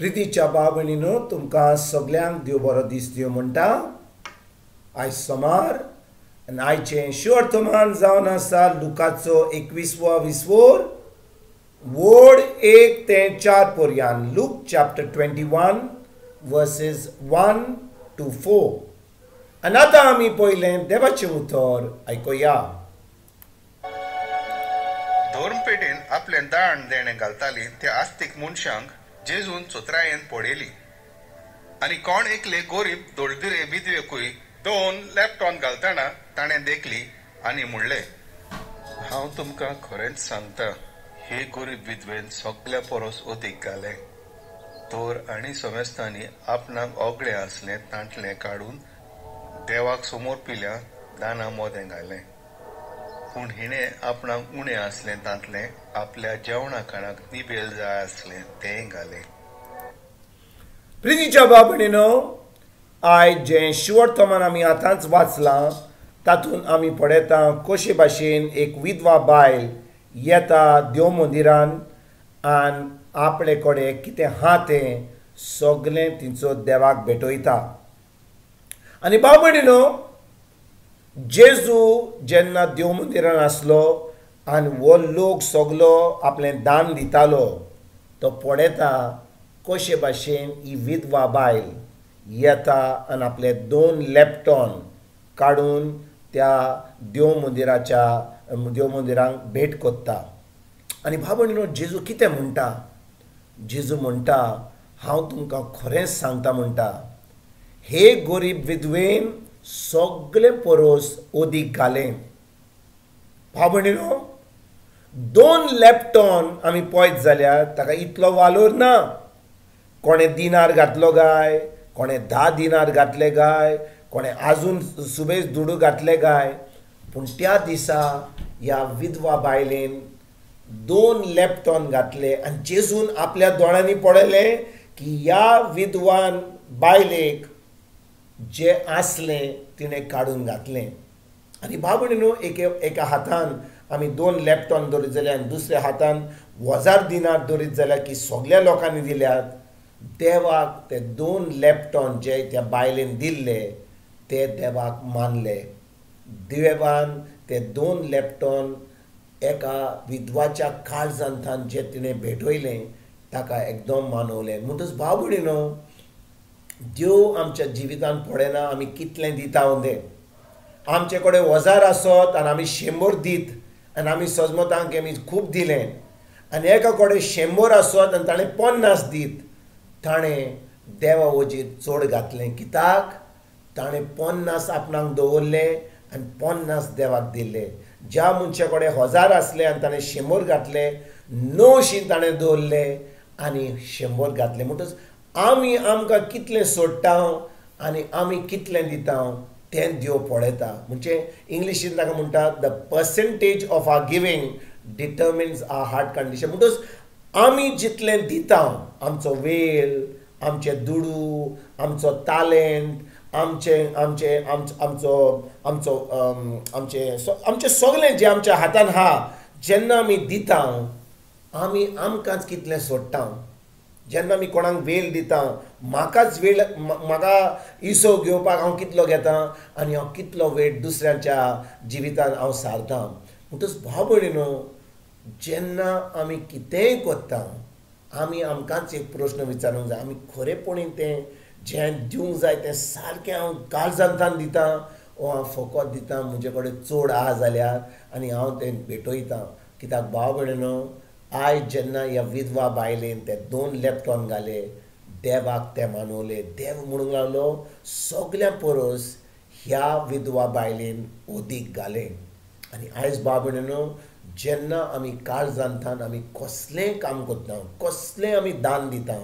प्रितीच्या भाव-भयणीनो, तुमकां सगल्यांक देव बरो दीस दिवं म्हणटा. आयज सोमार आनी आयचें शिवर्तमान जावन आसा लुकाचो 21वो विसवोर वोड 1 ते 4 पर्यान. Luke chapter 21 verses 1 to 4. आनी आतां आमी पयलें देवाचें उतर आयकुया. धर्मपेटेन आपलें दाण देणें घालताली त्या आस्तीक मनशांक जेजून चोत्रायेन पळयली आनी कोण एकले गोरीब दोळदिरे विधवेकूय 2 लॅपटॉन घालतना ताणें देखली आनी म्हणलें, हांव तुमकां खरेंच सांगता, हे गोरीब विधवेन सगल्या परस अदीक घालें. तर आनी समेस्तांनी आपणाक ओगळें आसलें तांतलें काडून देवाक समोर पिल्या दाना मोदें घालें, पूण हिणें आपणाक उणें आसलें तांतलें आपल्या जेवणा खाणाक निबेल जाय आसलें तें घालें. प्रितीच्या भाव-भयणीनो, आयज जें शिवर्तमान आमी आतांच वाचलां तातूंत आमी पळयता कशे भाशेन एक विधवा बायल येता देव मंदिरान आनी आपले कडेन कितें आहा तें सगलें तिचो देवाक भेटयता. आनी भाव-भयणीनो, जेजू जेन्ना देव मंदिरान आसलो आनी हो लोक सगलो आपलें दान दितालो, तो पळयता कशे भाशेन ही विधवा बायल येता आनी आपले 2 लॅपटॉन काडून त्या देव मंदिराच्या देव मंदिरांक भेट कोत्ता. आनी भाव-भयणीनो, जेजू कितें म्हणटा? जेजू म्हणटा, हांव तुमकां खरेंच सांगता म्हणटा, हे गोरीब विधवेन सगळे परस अदीक घालें. भाव-भयणीनो, 2 लॅपटॉन आमी पळयत जाल्यार ताका इतलो वालोर ना. कोणें दिनार घातलो काय, कोणें 10 दिनार घातले काय, कोणें आजून सुबेज दुडू घातले काय, पूण त्या दिसा ह्या विधवा बायलेन 2 लॅपटॉन घातले आनी जेजून आपल्या दोळ्यांनी पळयलें की ह्या विधवान बायलेक जे आसलें तिणें काडून घातलें. आनी भाव-भयणीनो, एका हातान आमी 2 लॅपटॉन दवरीत जाल्यार आनी दुसऱ्या हातान 1000 दिनार दवरीत जाल्यार की सगल्या लोकांनी दिल्यात, देवाक ते 2 लॅपटॉन जे त्या बायलेन दिल्ले ते देवाक मानले. देवान ते 2 लॅपटॉन एका विधवाच्या काळजांतल्यान जे तिणें भेटयलें ताका एकदम मानवलें. म्हणटच भाव-भयणीनो, देव आमच्या जिवितान पळयना आमी कितलें दिता तें. आमचे कडेन 1000 आसत आनी आमी 100 दीत आनी आमी सजमतां की आमी खूब दिलें, आनी एका कडेन 100 आसत आनी ताणें 50 दीत, ताणें देवा वजीर चड घातलें. कित्याक? ताणें 50 आपणाक दवरलें आनी 50 देवाक दिल्ले. ज्या मनशा कडेन 1000 आसले आनी ताणें 100 घातले, 900 ताणें दवरले आनी 100 घातले. म्हणटच आमी आमकां कितलें सोडटा आनी आमी कितलें दिता तें देव पळयता. म्हणजे इंग्लिशीन ताका म्हणटा, the percentage of our giving determines our heart condition. म्हणटच आमी जितलें दिता, आमचो वेळ, आमचे दुडू, आमचो तालेंत, आमचे आमचे आमचो आमचो आमचे आमचें सगलें जें आमच्या हातान आहा, जेन्ना आमी दिता आमी आमकांच कितलें सोडटा. जेन्ना आमी कोणाक वेळ दिता, म्हाकाच वेळ, म्हाका इसो घेवपाक हांव कितलो घेता आनी हांव कितलो वेळ दुसऱ्यांच्या जिवितान हांव सारता. म्हणटच भाव-भयणीनो, जेन्ना आमी कितेंय करता आमी आमकांच एक प्रश्न विचारूंक जाय, आमी खरेपणी तें जें दिवंक जाय तें सारकें हांव काळजांतल्यान दिता वो हांव फकत दिता म्हजे कडेन चड आहा जाल्यार आनी हांव तें भेटयता. कित्याक भाव-भयणीनो, आयज जेन्ना ह्या विधवा बायलेन ते 2 लॅपटॉन घाले, देवाक ते मानवले. देव म्हणूंक लागलो, सगल्या परस ह्या विधवा बायलेन अदीक घालें. आनी आयज भाव-भयणीनो, जेन्ना आमी काळजांतल्यान आमी कसलेंय काम करता, कसलें आमी दान दिता,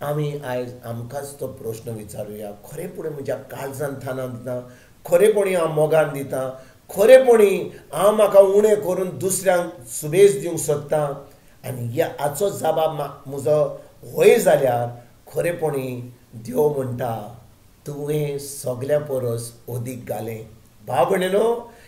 आमी आयज आमकांच तो प्रश्न विचारुया, खरेपणी म्हज्या काळजांतल्यान हांव दिता, खरेपणी हांव मोगान दिता, खरेपणी हांव म्हाका उणें करून दुसऱ्यांक सुबेज दिवंक सोदता. आनी ह्या हाचो जबाब म्हजो हय जाल्यार खरेपणी देव म्हणटा, तुवें सगल्या परस अदीक घालें. भाव-भयणीनो,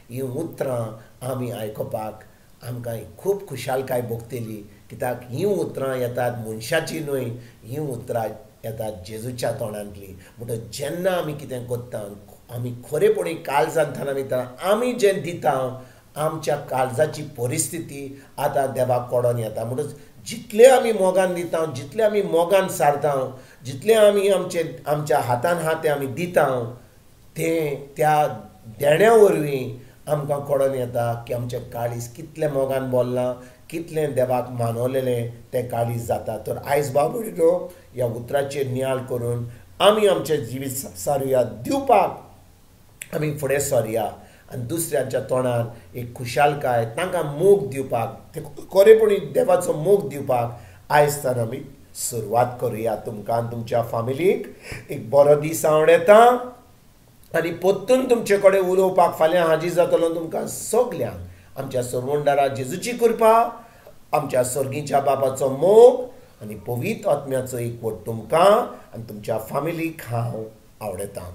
हीं उतरां आमी आयकुपाक आमकां खूब खुशालकाय भोगतली. कित्याक हीं उतरां येतात मनशाची न्हय, हीं उतरां येतात जेजूच्या तोंडांतली. म्हणटकच जेन्ना आमी कितें करता, आमी खरेपणी काळजांतल्यान आमी दिता, आमी जें दिता आमच्या काळजाची परिस्थिती आतां देवाक कळोन येता. म्हणटकच जितले आमी मोगान दिता, जितले आमी मोगान सारता, जितले आमी आमचे आमच्या हातान आहा तें आमी दिता, तें त्या देण्या वरवीं आमकां कळोन येता की आमचें काळीज कितलें मोगान भरलां, कितलें देवाक मानवलेलें तें काळीज जाता. तर आयज भाव भयणीनो ह्या उतराचेर नियाळ करून आमी आमचें जिवीत सारुया, दिवपाक आमी फुडें सरया आनी दुसऱ्यांच्या तोंडार एक खुशालकाय, तांकां मोग दिवपाक, ते खरेपणी देवाचो मोग दिवपाक आयज तान आमी सुरवात करुया. तुमकां आनी तुमच्या फामिलीक एक बरो दीस आवडटा आनी परतून तुमचे कडेन उलोवपाक फाल्यां हाजीर जातलो. तुमकां सगल्यांक आमच्या सरवंडारा जेजूची कृपा, आमच्या सर्गीच्या बाबाचो मोग आनी पवित्र आत्म्याचो एकवट तुमकां आनी तुमच्या फामिलीक हांव आवडटा.